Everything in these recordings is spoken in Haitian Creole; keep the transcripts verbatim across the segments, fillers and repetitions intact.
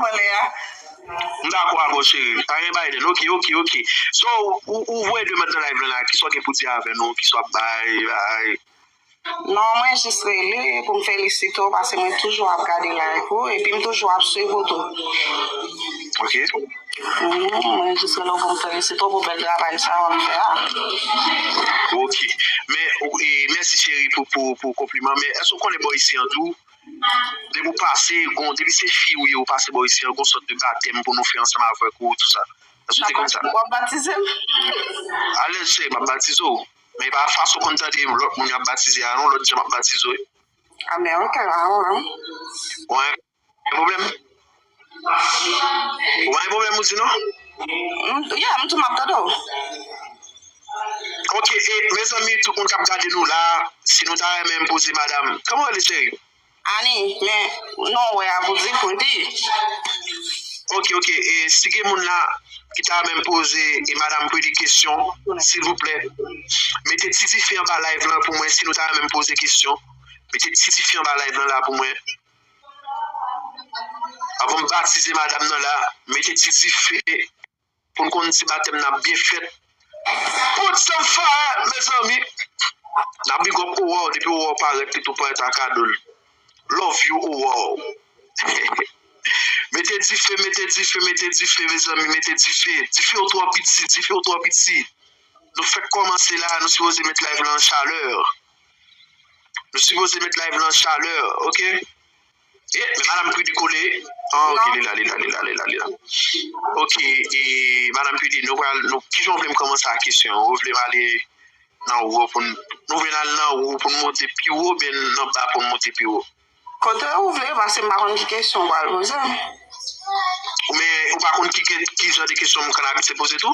Mwen lè a. M dakò avè w, cheri. Pa gen bagay dèt. Ok, ok, ok. So, ou, ou voye de mèt nan live lan la. Kisa w gen pou di avè nou? Kisa w ap bay? Bay. Non, mwen jis rele pou m felisite w, paske mwen toujou ap gade live ou, epi m toujou ap swiv ou tou. Ok. Mhm, mwen jis rele w pou m felisite w pou bèl travay sa w ap fè a. Ok. Men, e, mèsi, cheri, pou, pou, pou konpliman. Men, èske w konnen bò isi an tou? Depi w pase, gon, depi se fi ou ye, ou pase bò isi an, gon sòt de batèm pou nou fè ansanm avèk ou, tou sa. Èske w te konn sa? W ap batize m? Alèz, cheri, m ap batize w. Men pa fason w konn tande lòt moun y ap batize a, non, lòt jan m ap batize w. A, men ok, la, non, non. Ou pa gen pwoblèm? Ou pa gen pwoblèm, ou di non? Mm, yeah, m tou m ap tande w. Ok, e, mezanmi, tout moun k ap gade nou la, si nou ta renmen poze madanm, kòman w rele, cheri? Ani, men, non, wè a pou di, pou di. Ok, ok, e si gen moun la ki ta renmen poze e madanm Pretty kesyon, silvouplè, mete ti dife anba live lan pou mwen, si nou ta renmen poze kesyon, mete ti dife anba live lan la pou mwen. Avan m batize madanm nan la, mete ti dife pou n konn si batèm nan ap byen fèt. Put some fire, mezanmi. N ap big up Owòw, depi Owòw parèt, li tou parèt ak kado l. Love you, Owòw. Mete dife, mete dife, mete dife, mezanmi, mete dife. Dife w twò piti, dife w twò piti. Nou fèk kòmanse la, nou sipoze met live lan an chalè. Nou sipoze met live lan an chalè, ok? E, men madanm Pretty kole. Ah, ok, li la, li la, li la, li la, li la. Ok, e, madanm Pretty, nou pral, nou, kijan w vle m kòmanse ak kesyon an? Ou vle m ale nan wo pou n, nou vle n al nan wo pou n monte pi wo, oubyen nan ba pou n monte pi wo? Kote ou vle, paske m pa konn ki kesyon w pral poze m. Men, ou pa konn ki, ki, ki jan de kesyon m konn abitye poze tou?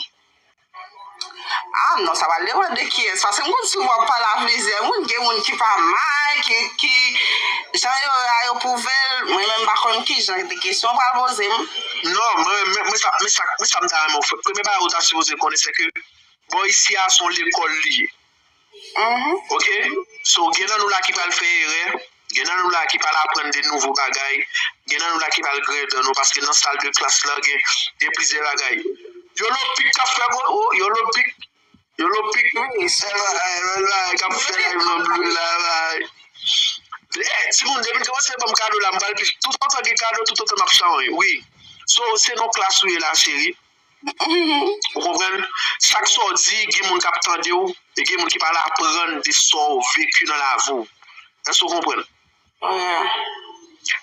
Ah non, sa pral depann de kiyès. Paske m konn si w ap pale a plizyè moun, gen moun ki pa may, ki, ki jan yo ye a yo pwouve l. Mwen menm m pa konn ki jan de kesyon w pral poze m. Non, mwen, mwen, mwen sa, mwen sa, mwen sa m ta renmen w fè. Premye bagay ou ta sipoze konnen, se ke bò isi a se yon lekòl li ye. Mhm. Ok? So, gen nan nou la ki pral fè erè, gen nan nou la ki pral aprann de nouvo bagay, gen nan nou la ki pral griyen dan nou, paske nan sal de klas la, gen, gen plizyè bagay. Yolo Pic k ap fè gwo, ou, Yolo Pic, Yolo Pic, wi, se bagay, bèl bagay k ap fè live nan blue la, bagay. Eh, timoun, depi n kòmanse ban m kado la, m pral pi, toutotan gen kado, toutotan n ap chawony, wi. So, se nan klas ou ye la, cheri. Ou konprann? Chak sa w di, gen moun k ap tande w, e gen moun ki pral aprann de sa w veki nan lavi w. Èske w konprann? Wi.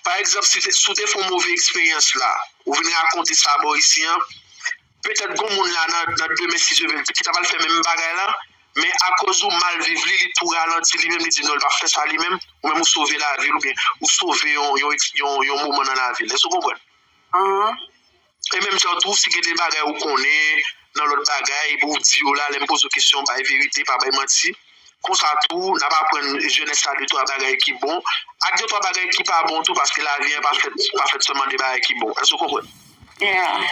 Pa egzanp, si te, si w te fè yon move eksperyans la, ou vin rakonte sa bò isi an, petèt gon moun la nan, nan demen, si Dye vle, ki ta pral fè menm bagay la, men akoz ou mal viv li, li tou ralanti li menm, li di non, li p ap fè sa li menm, ou menm ou sove lavi l, oubyen ou sove yon, yon, yon, yon moman nan lavi l. Èske w konprann? Ahan. E menm jan tou, si gen de bagay ou konnen nan lòt bagay, epi w di yo la, lè m poze w kesyon, bay verite, pa bay manti. Konsa tou, n ap aprann jenès la de twa bagay ki bon, ak de twa bagay ki pa bon tou, paske lavi an pa fèt, pa fèt sèlman de bagay ki bon. Èske w konprann? Yeah.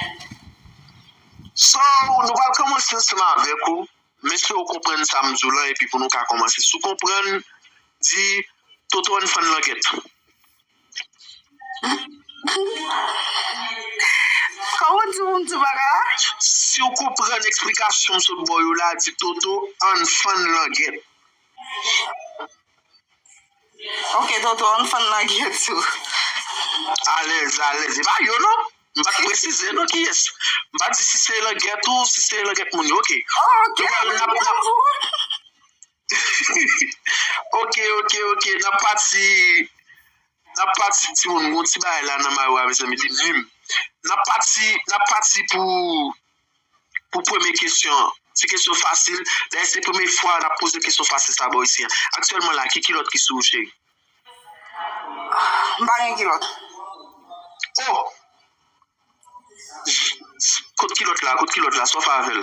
So, nou pral kòmanse ansanm avèk ou. M espere w konprann sa m di w lan, epi pou nou ka kòmanse. Si w konprann, di, Toto, ann fann langèt. Kòman w di pou m di bagay la? Si w konprann eksplikasyon m sot ba w yo la, di, Toto, ann fann langèt. Ok, Toto, ann fann langèt tou. Alèz, alèz. E pa yo, non. M pa t presize, non, kiyès. M pa t di si se langèt ou, si se langèt moun yo. Ok. Oh, ok. Nou pral, n ap, n ap, ok, ok, ok. N ap pati, n ap pati, timoun, gon ti bagay la nan mayo a, mezanmi, li menm. N ap pati, n ap pati pou, pou premye kesyon an. Ti kesyon fasil. Dayè, se premye fwa n ap poze kesyon fasil sa bò isi an. Aktyèlman la, ki kilòt ki sou ou, cheri? M pa gen kilòt. Oh! Kot kilòt la? Kot kilòt la? Sa w fè avè l?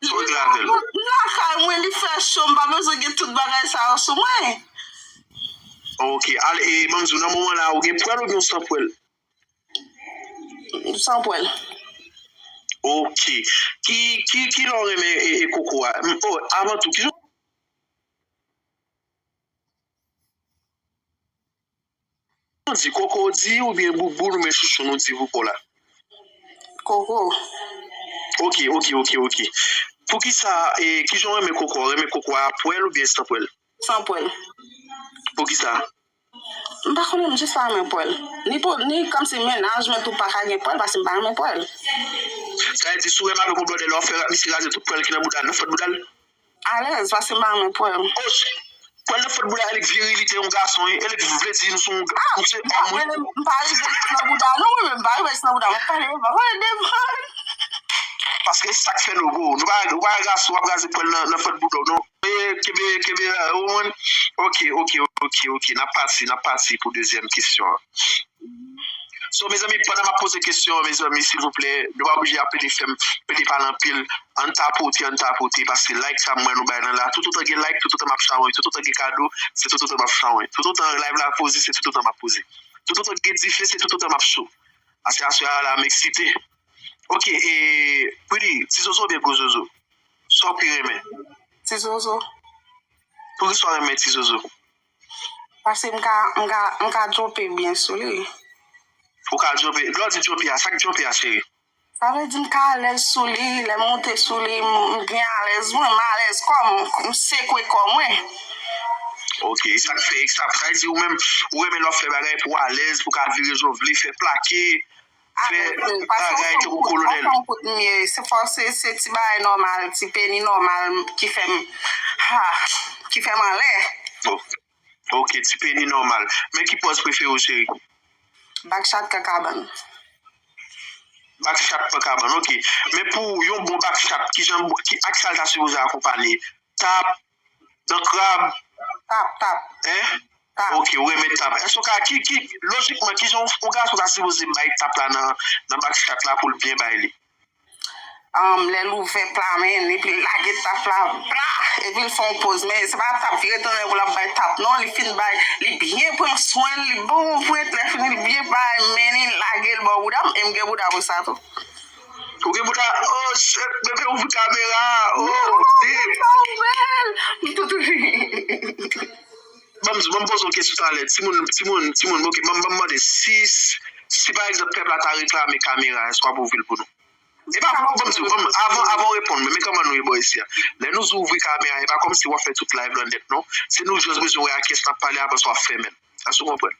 Sa w regle avè l? M lakay mwen, li fè cho, m pa bezwen gen tout bagay sa yo sou mwen. Ok, ale, e, ban m di w, nan moman la, ou gen pwèl oubyen w san pwèl? San pwèl. Ok. Ki, ki, ki lè w renmen, e, e, koko a? M, oh, avan tou, ki jan w di koko w di oubyen bouboun oubyen chouchoun ou di pou kò la? Koko. Ok, ok, ok, ok. Poukisa, e, kijan w renmen koko a? Renmen koko a pwèl oubyen san pwèl? San pwèl. Poukisa? M pa konnen, m jis pa renmen pwèl. Ni pou, ni kòmsi mennaj mwen tou pa ka gen pwèl, paske m pa renmen pwèl. Sa vle di, si w renmen avèk yon blòdè, lè w fè rap, misye raze tout pwèl ki nan bouda l, nan fòt bouda l? Alèz, paske m pa renmen pwèl. Oh, pwèl nan fòt bouda, e li k virilite yon gason, e li k vle di nou se yon, nou se òm, wi. M pa rive jis nan bouda, non, mwen menm, m pa rive jis nan bouda, mwen pale, mwen pale devan. Paske sa k fè nou gwo. Nou pa, ou pa gason, w ap raze pwèl nan, nan fòt bouda w, non. E, kenbe, kenbe, ou konprann? Ok, ok, ok, ok. N ap pati, n ap pati pou dezyèm kesyon an. So, mezanmi, pandan m ap poze kesyon an, mezanmi, silvouplè, nou pa oblije ap pede fè m, pede pale anpil. Ann tapote, ann tapote, paske like sa m wè nou bay nan la. Toutotan gen like, toutotan m ap chawony. Toutotan gen kado, se toutotan m ap chawony. Toutotan live la poze, se toutotan m ap poze. Toutotan gen dife, se toutotan m ap cho. Paske aswè a la, m eksite. Ok, e, Pretty, ti zozo oubyen gwo zozo? Sa w pi renmen? Ti zozo. Poukisa w renmen ti zozo? Paske m ka, m ka, m ka dwope byen sou li. Ou ka dwope. Lè w di dwope a, sa k dwope a, cheri? Sa vle di m ka alèz sou li, lè m monte sou li, m, m byen alèz, mwen, m alèz kò m, m sekwe kò mwen. Ok, e sa k fè, e sa, sa vle di ou menm, ou renmen lè w ap fè bagay pou w alèz, pou w ka vire jan w vle, fè plake, fè bagay tankou kolonèl. Se fò se, se ti bagay nòmal, ti peni nòmal ki fè m, ha, ki fè m anlè. Ok, ti peni nòmal. Men ki pòz prefere w, cheri? Bakchat kan kabann. Bakchat kan kabann, ok. Men pou yon bon bakchat, ki jan, ki, ak sa l ta sipoze akonpaye? Tap, dan krab? Tap, tap. Hein? Tap. Ok, ou renmen tap. Èske w ka, ki, ki, lojikman, ki jan yon gason ta sipoze bay tap la nan, nan bakchat la pou l byen bay li? Um, lè l ouvè pla men, epi l lage tap la, bla! Epi l fè yon poz. Men se pa tap vire tounen pou l ap bay tap, non. Li fin bay, li byen pran swen l, li bon pwent, lè fini, li byen bay men li, lage l bò bouda m, e m gen bouda pou sa tou. Ou gen bouda? Oh, shit, bebe, ouvri kamera. Oh, deep. M tout ri. Ban m, ban m poze yon kesyon talè. Timoun, timoun, timoun, ok, ban m, ban m mande, si, si pa egzanp, pèp la ta reklame kamera, èske w ap ouvri l pou nou? E pa pou, ban m di w, ban m, avan, avan w reponn mwen, men kòman nou ye bò isi a? Lè nou di w ouvri kamera, e pa kòmsi w ap fè tout live lan nèt, non. Se nou just bezwen wè a kiyès n ap pale, apre sa w ap fèmen l. Èske w konprann?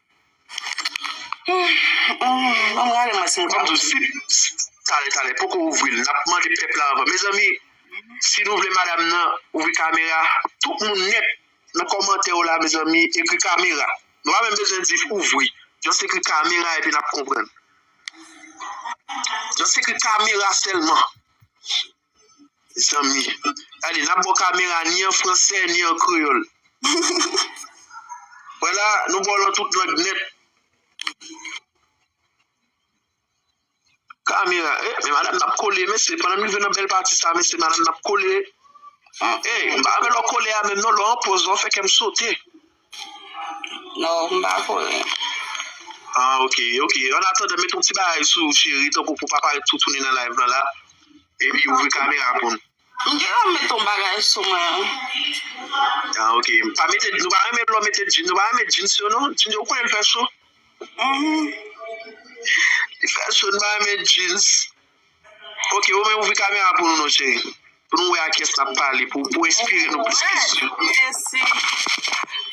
Ban m gade mwen si m ka. Ban m di w, si, talè, talè, poko ouvri l, n ap mande pèp la avan. Mezanmi, si nou vle madanm nan ouvri kamera, tout moun nèt nan kòmantè yo la, mezanmi, ekri kamera. Nou pa menm bezwen di ouvri. Just ekri kamera epi n ap konprann. Just ekri kamera sèlman. Mezanmi. Gade, n ap ba w kamera ni an fransè, ni an kreyòl. Vwala, nou ba w lan tout lang nèt. Kamera, eh, men madanm n ap kole, mesye, pandan m rive nan bèl pati sa, mesye, madanm n ap kole. Eh, m pa renmen lè w kole a menm non, lè w an pòz, w fè kè m sote. Non, m pa kole. Ah, ok, ok. An atandan, met yon ti bagay sou ou, cheri, tankou pou w pa parèt toutouni nan live lan la. Epi ouvri kamera pou n. M gentan met yon bagay sou mwen. Ah, ok. Pa mete, nou pa renmen lè w mete jeans, nou pa renmen jeans yo, non. Jeans yo, ou konnen l fè cho. Mhm. Li fè cho, nou pa renmen jeans. Ok, ou men ouvri kamera pou nou, non, cheri. Pou nou wè a kiyès n ap pale, pou, pou enspire nou plis kesyon. Mèsi.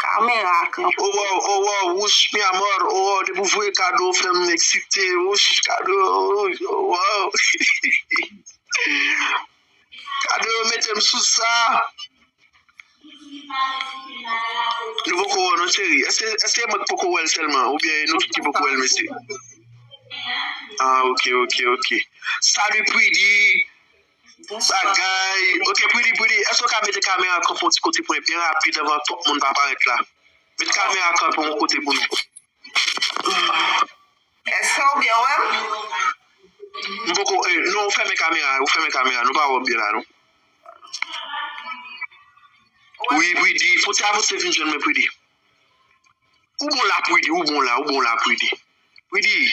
Kamera kanpe. Oh, wow, oh, wow, wouch, mi amor, oh, wow, depi w voye kado, w fè m eksite, wouch, kado, oh, wow. Kado yo mete m sou sa. Nou poko wè w non, cheri. Èske, èske mwen k poko wè l sèlman? Oubyen e nou tout ki poko wè l, mesye? Ah, ok, ok, ok. Salut, Pretty. Bagay. Ok, Pretty, Pretty. Èske w ka mete kamera kanpe yon ti kote pou mwen byen rapid anvan twòp moun pa parèt la? Met kamera kanpe yon kote pou nou. Èske w byen wè m? M poko, eh, non, ou fèmen kamera, ou fèmen kamera, nou pa wè w byen la, non. Wi, Pretty, fò w ti avanse vin jwenn mwen, Pretty. Ou bon la, Pretty, ou bon la, ou bon la, Pretty. Pretty.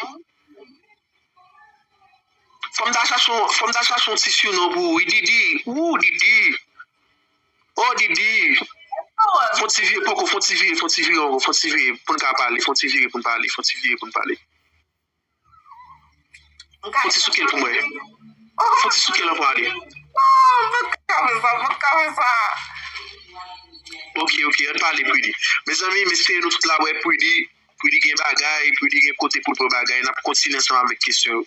Fò m ta chache yon, fò m ta chache yon ti sinon pou ou, wi, Didi. Ou, Didi. Oh, Didi. Fò ti vire, poko, fò ti vire, fò ti vire ankò, fò ti vire pou n ka pale, fò ti vire pou n pale, fò ti vire pou n pale. Fon ti souke l pou mwen. Fon ti souke l anvan ale. Non, m pa ka fè sa, m pa ka fè sa. Ok, ok, ann pale, Pretty. Mezanmi, m espere nou tout la wè Pretty. Pretty gen bagay, Pretty gen kote pou l pran bagay. N ap kontinye ansanm avèk kesyon yo.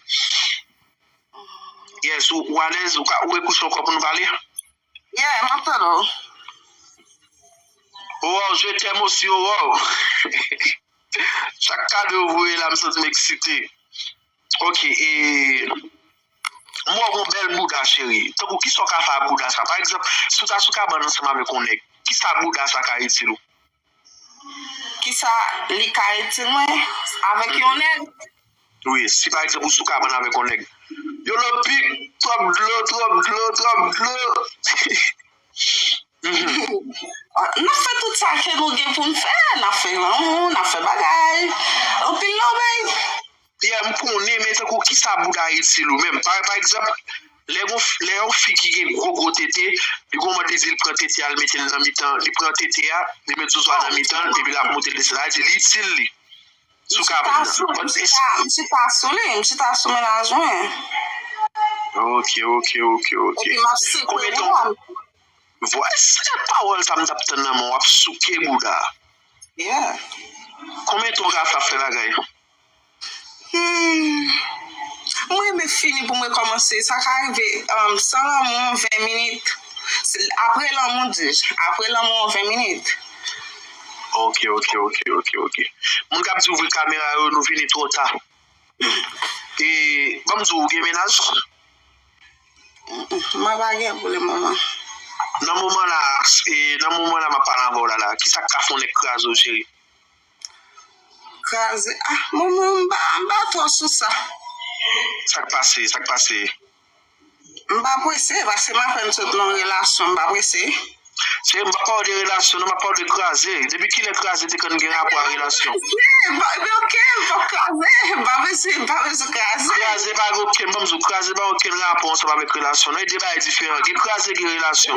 Yes, ou, ou alèz, ou ka, ou rekouche ankò pou nou pale? Yeah, m ap tann ou. Oh, wow, je t'aime aussi, oh, wow. Chak kado ou voye la, m santi m eksite. Ok, e, m wè w gon bèl bouda, cheri. Tankou, kisa w ka fè ak bouda sa? Pa egzanp, si w ta sou kabann ansanm avèk yon nèg, kisa bouda sa ka itil ou? Kisa li ka itil mwen avèk yon nèg? Wi, si pa egzanp ou sou kabann avèk yon nèg. Yo lo pik, twòp dlo, twòp dlo, twòp dlo. Mhm. N ap fè tout sa ke nou gen pou n fè, n ap fè lanmou, n ap fè bagay. Anpil lòbèy. Yeah, m konnen, men tankou kisa bouda itil ou menm? Pa, pa egzanp, lè gon, lè yon fi ki gen gwo gwo tete, li gon mòd li di l pran tete a, l mete l nan mitan, li pran tete a, li met zozo a nan mitan l, epi l ap monte l desann. Sa vle di li itil li. Sou kabann nan. M chita sou li, m chita sou li, m chita sou mennaj mwen. Ok, ok, ok, ok. Epi m ap sekwe bouda m. Vwè se pawòl sa m t ap tann nan men w, w ap souke bouda. Yeah. Konbyen tan w ka fè ap fè bagay? Hmm. Mwen renmen fini pou mwen kòmanse. Sa ka rive, um, san lanmou, ven minit. Se, apre lanmou, di, apre lanmou, ven minit. Ok, ok, ok, ok, ok. Moun k ap di ouvri kamera yo, nou vini twò ta. E, ban m di w, ou gen mennaj? Mm, mm, mwen pa gen pou le moman. Nan moman la, e, nan moman la m ap pale avè w la, la, kisa k ka fè yon nèg kraze w, cheri? Kraze? Ah, moman, m pa, m pa twò sou sa. Sa k pase? Sa k pase? M pa prese, paske m apèn sot nan yon relasyon, m pa prese. Cheri, m pa pale de relasyon, non, m ap pale de kraze. Depi kilè kraze te konn gen rapò a relasyon? M pa, ok, m pa kraze, m pa bezwen, m pa bezwen kraze. Kraze pa gen okenn, ban m di w, kraze pa gen okenn rapò ansanm avèk relasyon, non, e de bagay diferan. Gen kraze, gen relasyon.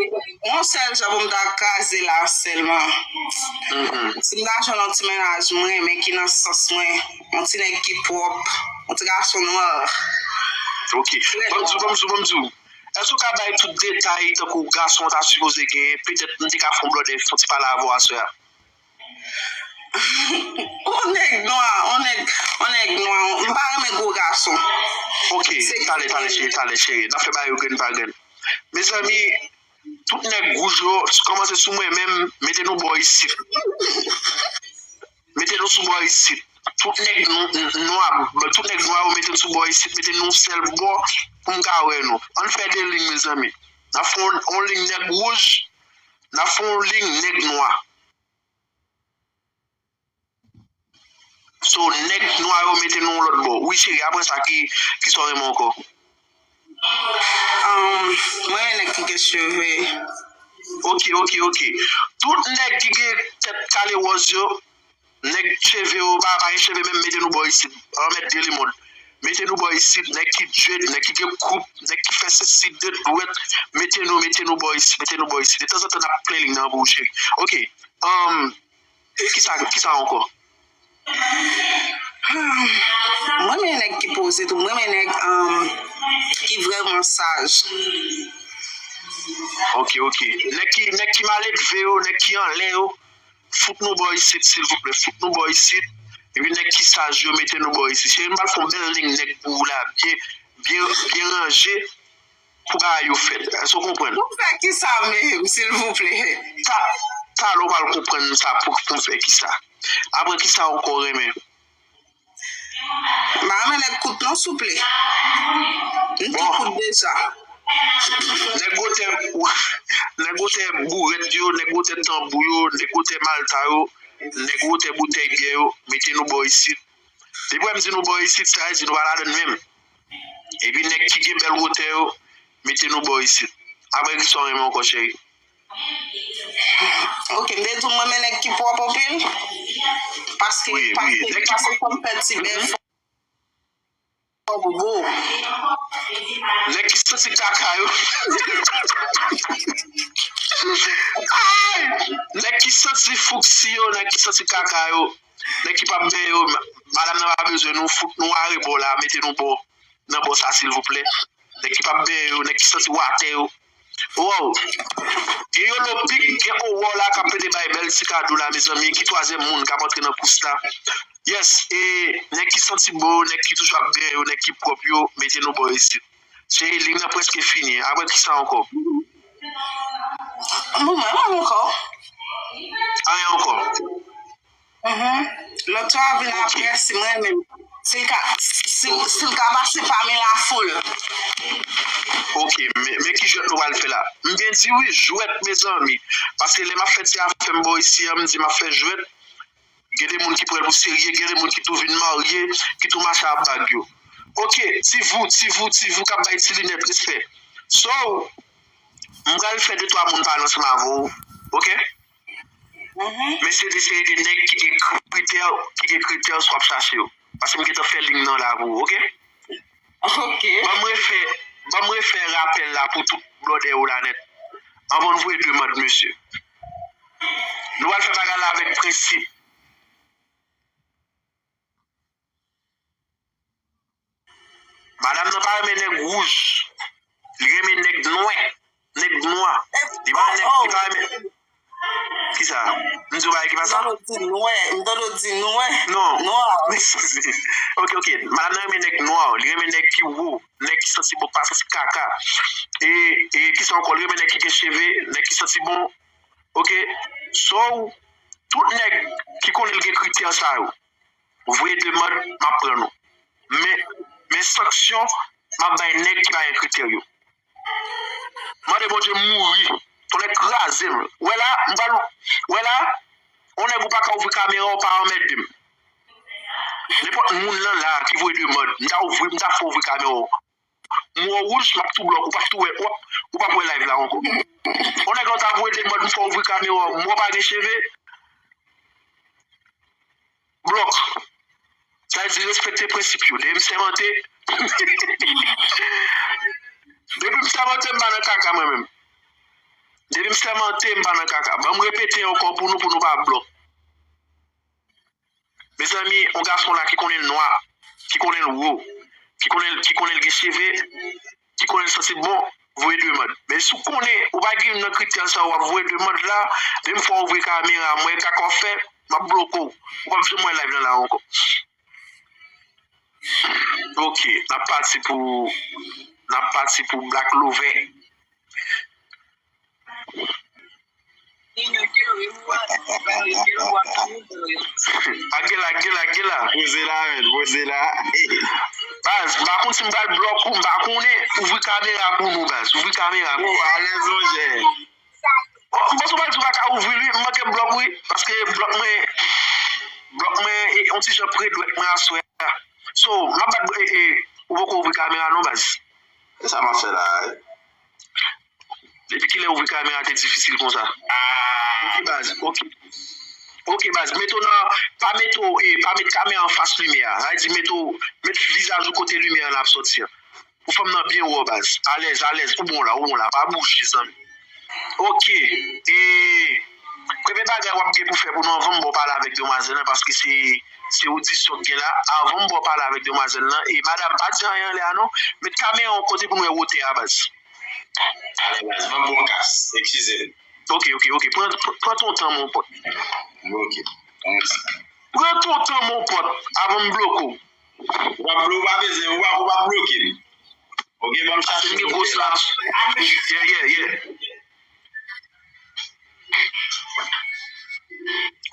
Yon sèl jan pou m ta kraze la sèlman. Mhm. Si m ta jwenn yon ti mennaj mwen, men ki nan sans mwen, yon ti nèg ki pwòp, yon ti gason nwa. Ok. Ban m di w, ban m di w, ban m di w. Èske w ka bay tout detay tankou gason an ta sipoze genyen? Petèt m te ka fè yon blòdè, fè yon ti pale avè w aswè a. On nèg nwa, on nèg, on nèg nwa, m pa renmen gwo gason. Ok, talè, talè, cheri, talè, cheri. N ap fè bagay yo grenn pa grenn. Mezanmi, tout nèg wouj yo, kòmanse sou mwen menm, mete nou bò isit. Mete nou sou bò isit. Tout nèg nou, nwa, tout nèg nwa yo, mete nou sou bò isit, mete nou yon sèl bò pou m ka wè nou. Ann fè de liy, mezanmi. N ap fè yon, yon liy nèg wouj, n ap fè yon liy nèg nwa. So, nèg nwa yo mete nou yon lòt bò. Wi, cheri, apre sa, ki, kisa w renmen ankò? Um, mwen renmen nèg ki gen cheve. Ok, ok, ok. Tout nèg ki gen tèt kale wòz yo, nèg cheve yo, pa, pa gen cheve menm, mete nou bò isit. Anmèt de lemonn. Mete nou bò isit. Nèg ki dread, nèg ki gen koup, nèg ki fè sesi de dwèt. Mete nou, mete nou bò isit, mete nou bò isit. De tanzantan, n ap plen liy nan pou ou, cheri. Ok. Um, Kisa, kisa ankò? Hmm, mwen renmen nèg ki poze tou. Mwen renmen nèg, um, ki vrèman saj. Ok, ok. Nèg ki, nèg ki maledve yo, nèg ki anlè yo, fout nou bò isit, silvouplè. Fout nou bò isit. Epi nèg ki saj yo, mete nou bò isit. Cheri, m pral fè yon bèl liy nèg pou ou la, byen, byen, byen ranje. Pou bagay yo fèt. Èske w konprann? Pou fè kisa menm, silvouplè? Ta, talè w pral konprann sa pou, pou m fè kisa. Apre kisa w ankò renmen? M pa renmen nèg kout non, souple. M te kout deja. Nèg wotè, nèg wotè bourèt yo, nèg wotè tanbou yo, nèg wotè malta yo, nèg wotè boutèy byè yo, mete nou bò isit. Depi w wè m di nou bò isit, sa vle di nou pa ladann menm. Epi nèg ki gen bèl wotè yo, mete nou bò isit. Apre kisa w renmen ankò, cheri? Ok, m te di w mwen renmen nèg ki pwòp anpil. Paske, wi, wi, paske, nèg ki paske fò m fè ti bèl, fò m gwo. Nèg ki santi kaka yo. Ay! Nèg ki santi fouksi yo, nèg ki santi kaka yo. Nèg ki p ap benyen yo, madanm nan pa bezwen nou, fout nou arebò la, mete nou bò. nan bò sa silvouplè. Nèg ki p ap benyen yo, nèg ki santi watè yo. Wow. Gen Yolo Big, gen Owò la k ap pede bay bèl ti kado la, mezanmi. Ki twazyèm moun k ap antre nan kous la? Yes, e nèg ki santi bon yo, nèg ki toujou ap benyen yo, nèg ki pwòp yo, mete nou bò isit. Cheri, liy nan prèske fini. Apre kisa ankò? Bon, mwen menm ankò. Anyen ankò? Mhm. Lòt yo a vin apre, si mwen menm. Si l ka, si, si l ka pase pami lafoul. Ok, men, men ki jwèt nou pral fè la? M byen di wi, jwèt, mezanmi. Paske lè m ap fè ti afè m bò isi an, m di m ap fè jwèt. Gen de moun ki pran l pou serye, gen de moun ki tou vin marye, ki tou mache ak bag yo. Ok, ti vou, ti vou, ti vou k ap bay ti linèt, respè. So, m pral fè de twa moun pale ansanm avè w, ok? Men se de seri de nèg ki gen kritè, ki gen kritè sa w ap chache yo. Paske m gentan fè liy nan la pou ou, ok? Ok. Ban m refè, ban m refè rapèl la pou tout blòdè yo la nèt. Anvan n voye demann, mesye. Nou pral fè bagay la avèk prensip. Madanm nan pa renmen nèg wouj. Li renmen nèg nwè. Nèg nwa. Li pa renmen, li pa renmen. Kisa? M di w bagay ki pa sa? M tande w di nwè. M tande w di nwè. Non. Nwa. Ok, ok. Madanm nan renmen nèg nwa. Li renmen nèg ki wo. Nèg ki santi bon, pa santi kaka. E, e kisa ankò? Li renmen nèg ki gen cheve. Nèg ki santi bon. Ok? So, tout nèg ki konnen l gen kritè sa yo. Voye demann, m ap pran nou. Men, men sanksyon, m ap bay nèg ki pa gen kritè yo. Mande Bondye m mouri. Tonnè kraze m. Wè la, m pral, wè la, yon nèg ou pa ka ouvri kamera w pa anmède m. Nenpòt moun nan la ki voye demann, m ta ouvri, m ta fè ouvri kamera w. M wè w wouj, m ap tou blòk, ou p ap tou wè, w ap, ou p ap wè live la ankò. Yon nèg la w ta voye demann m fè w ouvri kamera w, m wè w pa gen cheve. Blòk. Sa vle di respekte prensip yo. Depi m sèmante, depi m sèmante, m pa nan kaka mwen menm. Depi m sèmante, m pa nan kaka. Ban m repete ankò pou nou, pou nou pa blòk. Mezanmi, yon gason la ki konnen l nwa, ki konnen l wo, ki konnen, ki konnen l gen cheve, ki konnen l santi bon, voye demann. Men si w konnen ou pa gen youn nan kritè sa yo, w ap voye demann la, menm fò w ouvri kamera, m wè kaka w ap fè, m ap bloke w. Ou p ap janm wè live lan la ankò. Ok, n ap pati pou, n ap pati pou Black Lover. Agela, agela, agela. Poze la, men, poze la. Baz, m pa konn si m pral blòk ou, m pa konnen. Ouvri kamera pou nou, baz. Ouvri kamera pou nou. Ou alèz, monchè. Oh, m panse w pral di w pa ka ouvri l, wi. M manke blòk, wi. Paske blòk mwen, blòk mwen, e, yon ti jan pre dwèt mwen aswè a. So, m ap bat, e, e, ou poko ouvri kamera, non, baz. E sa m ap fè la, wi. Depi kilè ouvri kamera te difisil konsa? Ok, baz, ok. Ok, baz, mete w nan, pa mete w, e, pa met kamera anfas limyè a. Sa vle di mete w, met vizaj ou kote limyè an ap sòti an. Pou fanm nan byen wè w, baz. Alèz, alèz, ou bon la, ou bon la. Pa bouje, zanmi. Ok, e, premye bagay w ap gen pou fè pou nou, anvan m ba w pale avèk demwazèl lan, paske se, se odisyon k gen la. Anvan m ba w pale avèk demwazèl lan, e, madam, pa di anyen anlè a non. Met kamera w kote pou n wè wotè a, baz. Ale, baz, ban m pran kas. Eskize m. Ok, ok, ok. Pran, pran, pran ton tan, mon pòt. Ok. Pran ton tan. Pran ton tan, mon pòt, avan m bloke w. Ou pa blo-, ou pa bezwen, ou pa, ou pa bloke m. Ok, ban m chache. Paske m gen gwo sans. Yeah, yeah, yeah.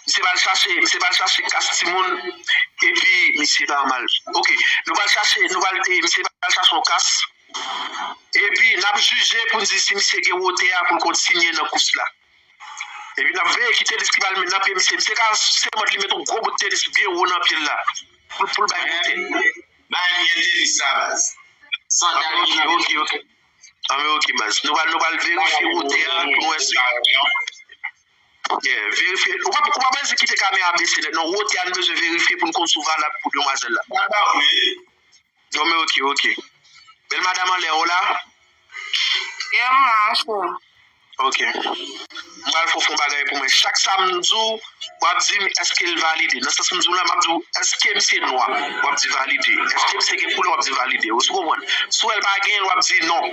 Misye pral chache, misye pral chache kas timoun, epi misye pa mal. Ok, nou pral chache, nou pral, e, misye pral chache yon kas. Epi n ap jije pou n di si misye gen wotè a pou l kontinye nan kous la. Epi n ap veye ki tenis ki pral met nan pye misye. Misye ka sèmante li met yon gwo bout tenis byen wo nan pye l la. Pou, pou l bay wotè. Bay m gen tenis sa, baz. Sandal ki nan pye. Ok, ok. Anben, ok, baz. Nou pral, nou pral verifye wotè a pou nou wè si. Yeah, verifye. Ou pa, ou pa bezwen kite kamera bese nèt, non. Wotè a nou bezwen verifye pou n konn si w valab pou demwazèl la. Anben, ok, ok. Bèl madam anlè, ou la? Yeah, m la, chè. Ok. M pral fè w fè yon bagay pou mwen. Chak sa m di w, w ap di m èske l valide. Nan sans m di w la, m ap di w èske misye nwa, w ap di valide. Èske misye gen koulè, w ap di valide. Ou konprann? Si w wè l pa gen l, w ap di non.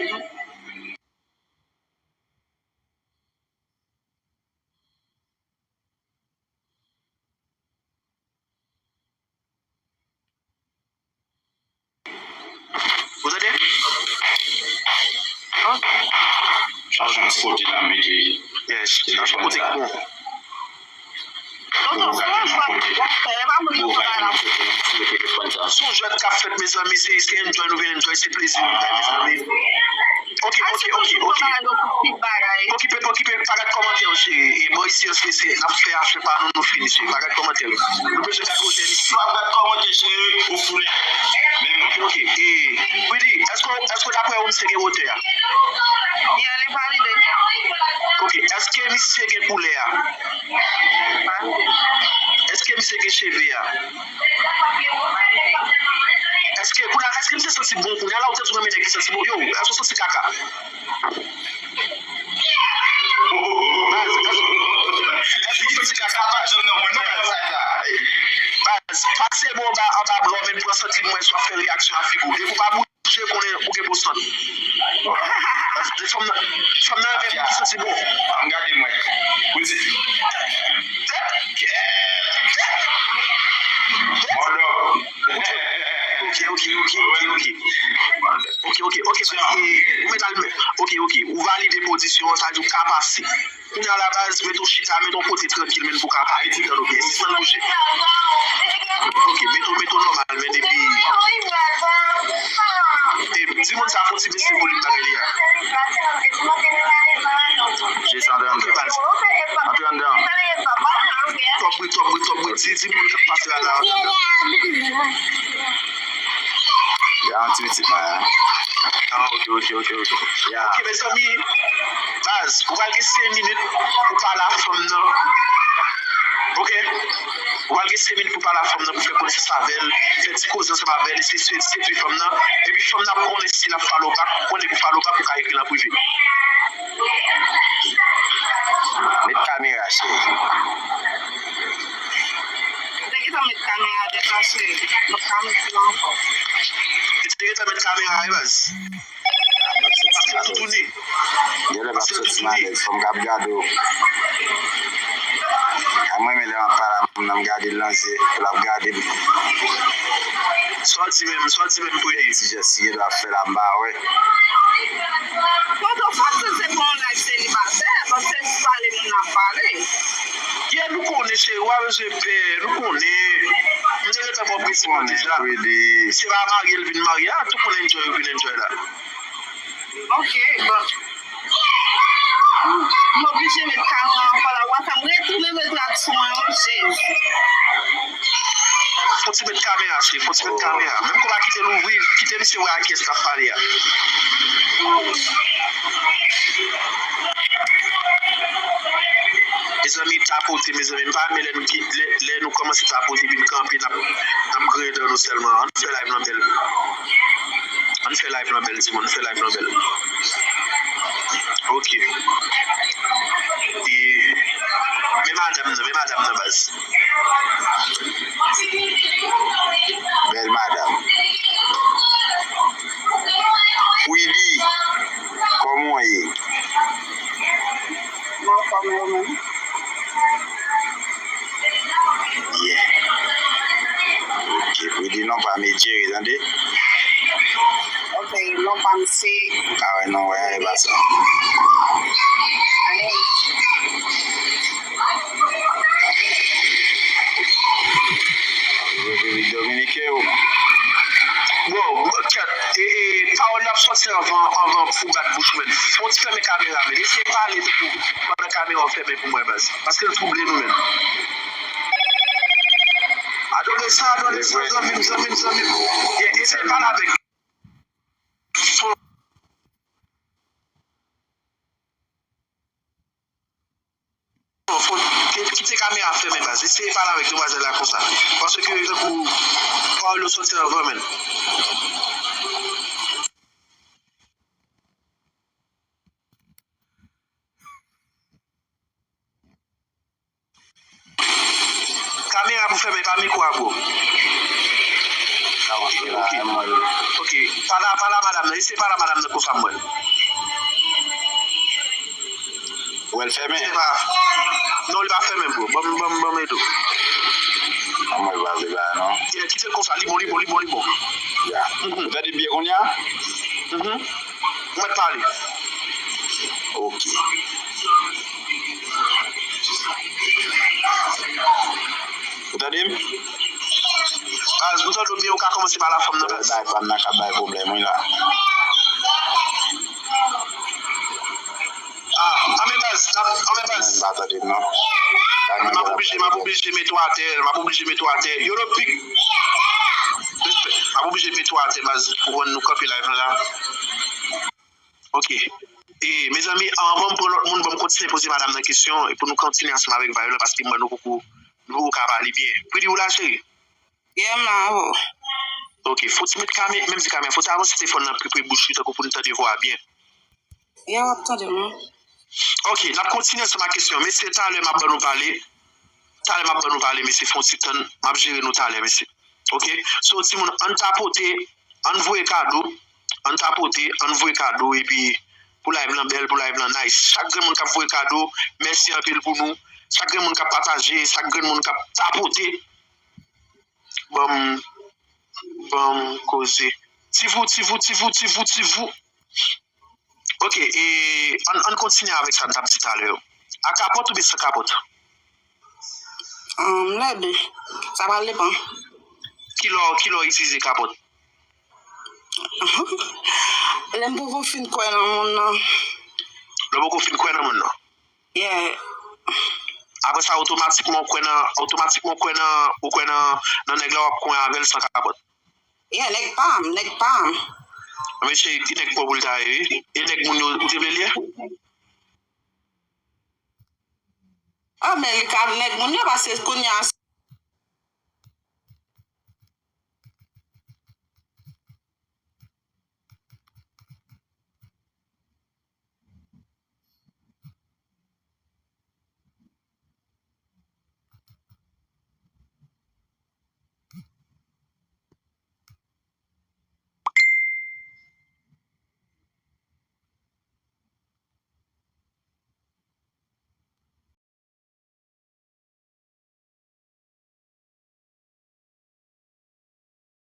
Ou tande? Chache yon ti kote la mete. Yes, chache yon kote ki bon. Tonton, se yon jwèt w ap fè, e pa moun yo konn bagay la. Se yon jwèt k ap fèt, mezanmi, se, se enjoy nou vin enjoy, se plezi nou bay, mezanmi. Ok, ok, ok, ok. Pokipe, pokipe, pa gad kòmantè yo, cheri. E bò isi an, se, se, n ap fè afè pa nou, nou fini, cheri. Pa gad kòmantè yo. Nou bezwen gad wotè misye. Pa gad kòmantè, cheri, ou fou nèt. Ok, ok. E, Rudy, èske, èske daprè ou misye gen wotè a? Yeah, li valide. Ok, èske misye gen koulè a? Valide. Èske misye gen cheve a? Èske, kounye a, èske misye santi bon? Kounye a la, ou te di w renmen nèg ki santi bon. Yo, èske w santi kaka? Baz, èske, èske w santi kaka, baz? Baz, pase bò anba, anba bra w, men pran sant li, mwen swa fè reyaksyon a figi w. Depi w pa bouje, konnen ou gen bon sant. Baz, fanm nan, fanm nan renmen moun ki santi bon. Ann gade mwen. Ou di, tèt kè. Mòdò. Ok, ok, ok, ok, ok. Ok, ok, ok, baz, e, ou mèt al, ok, ok, ou valide pozisyon an, sa vle di ou ka pase. Kounye a la baz, mete w chita, mete w kote trankil, men pou w ka pale, tann, ok, sispann bouje. Ok, mete w, mete w nòmal, men depi. E, di moun sa fon ti bese volim bagay li a. Jezi, antre anndan. Antre anndan. Twòp bri, twòp bri, twòp bri. Di, di moun k ap pase a la. Ya, yon ti pitit mwen, hein. Ah, ok, ok, ok, ok. Ya. Ok, mezanmi, baz, ou pral gen senk minit pou pale a fanm nan. Ok? Ou pral gen senk minit pou pale a fanm nan, pou fè konesans avè l, fè ti koze ansanm avè l, eseye sedui fanm nan. Epi fanm nan ap konnen si l ap follow back, ou konnen pou follow back, ou ka ekri l an prive. Met kamera, cheri. Ou te gentan met kamera deja, cheri. Nou pa met li ankò. Li te gentan met kamera, wi, baz. Paske l toutouni. Genlè l ap soti malèz, fò m k ap gade w. A mwen, men lè m ap pale a moun nan, m gade l nan zye, l ap gade m. Sa w di menm, sa w di menm, Pwidi? Ti jès li genlè ap fè la, m pa wè. Tonton, fò w sanse pou yon nèg selibatè, paske se pale moun nan ap pale. Yeah, nou konnen, cheri, w pa bezwen pè, nou konnen. M te gentan ba w prezime deja. Misye pa marye, l vin marye. A, tout moun enjoy, yo vin enjoy la. Ok, bon. M oblije met kamera ankò la. W a fè m retounen met rad sou mwen, wi, Jezi. Fò w ti met kamera, cheri, fò w ti met kamera. Menm ke w pa kite l ouvri, kite misye wè a kiyès l ap pale a. Mezanmi, tapote, mezanmi, m pa renmen lè nou ki-, lè, lè nou kòmanse tapote, epi n kanpe, n ap, n ap griyen dan nou sèlman. Ann fè live lan bèl. Ann fè live lan bèl, timoun, ann fè live lan bèl. Ok. E, men madanm nan, men madanm nan, baz. Bèl madanm. Pwidi, kòman w ye? Mwen anfòm, ou menm? Yeah. Ok, Pwidi, non pa m e Jerry, tande? Ok, non pa m se. Ou ka wè non, wè, e pa sa. Ane. Repiblik Dominiken, ou. Bon, bon, kèt, e, e, pawòl la ap sòti anvan, anvan pou bat bouch mwen. Fò w ti fèmen kamera, men eseye pale tankou pandan kamera w fèmen pou mwen, baz. Paske l twouble nou menm. Adolesan, adolesan, zanmi m, zanmi m, zanmi m. Yeah, eseye pale avèk fò. Fò, fò, kite kamera fèmen, baz. Eseye pale avèk demwazèl la konsa. Paske, tankou, pawòl yo sòti anvan, menn. Fèmen pa mikwo a, bro. Ok, ok. Pale a, pale a madanm nan. Eseye pale a madanm nan konsa m wè. Ou wè l fèmen? Non, li pa fèmen, bro. Ban m, ban m, ban m ede w. An mwen pa vle ba non. Yeah, kite l konsa, li bon, li bon, li bon, li bon. Ya. Mhm. Ou tande byen kounye a? Mhm. Ou mèt pale. Ok. Ou tande m? Baz, m tande w byen, ou ka kòmanse pale a fanm nan, baz. Bay fanm nan k ap bay pwoblèm, wi, la. Ah, anmè baz, anmè baz. M pa tande m non. M ap oblije, m ap oblije mete w atè, m ap oblije mete w atè. Yo, lo pik. Respè. M ap oblije mete w atè, baz, pou nou kanpe live lan la. Ok. E, mezanmi, anvan m pran lòt moun, ban m kontinye poze madanm nan kesyon, e pou nou kontinye ansanm avèk vibe lan, paske m wè nou poko, nou poko ka pale byen. Pretty, ou la, cheri? Yeah, m la, bro. Ok, fò w ti met kame-, menm si kamera, fò w ti avanse telefòn nan pi pre bouch li, tankou pou n tande vwa a byen. Yeah, w ap tande m, wi. Ok, n ap kontinye ansanm ak kesyon. Mesye, talè m ap ban nou pale. Talè m ap ban nou pale, mesye, fè yon ti tann. M ap jere nou talè, mesye. Ok? So, timoun, ann tapote, ann voye kado, ann tapote, ann voye kado, epi pou live lan bèl, pou live lan nice. Chak grenn moun k ap voye kado, mèsi anpil pou nou. Chak grenn moun k ap pataje, chak grenn moun k ap tapote. Ban m, ban m koze. Ti vou, ti vou, ti vou, ti vou, ti vou. Ok, e, ann, ann kontinye avèk sa n t ap di talè yo. A kapòt oubyen san kapòt? Ahn, lè de. Sa pral depann. Kilè, kilè w itilize kapòt? Lè m poko fin kwè nan moun nan. Lè w poko fin kwè nan moun nan? Yeah. Apre sa, otomatikman, w kwè nan, otomatikman, w kwè nan, ou kwè nan, nan nèg la w ap kwè avè l san kapòt. Yeah, nèg pa m, nèg pa m. Men cheri, ki nèg pa w pou l ta ye, wi. E nèg moun yo, ou te vle l ye? Ah, men li ka nèg moun yo, paske kounye a,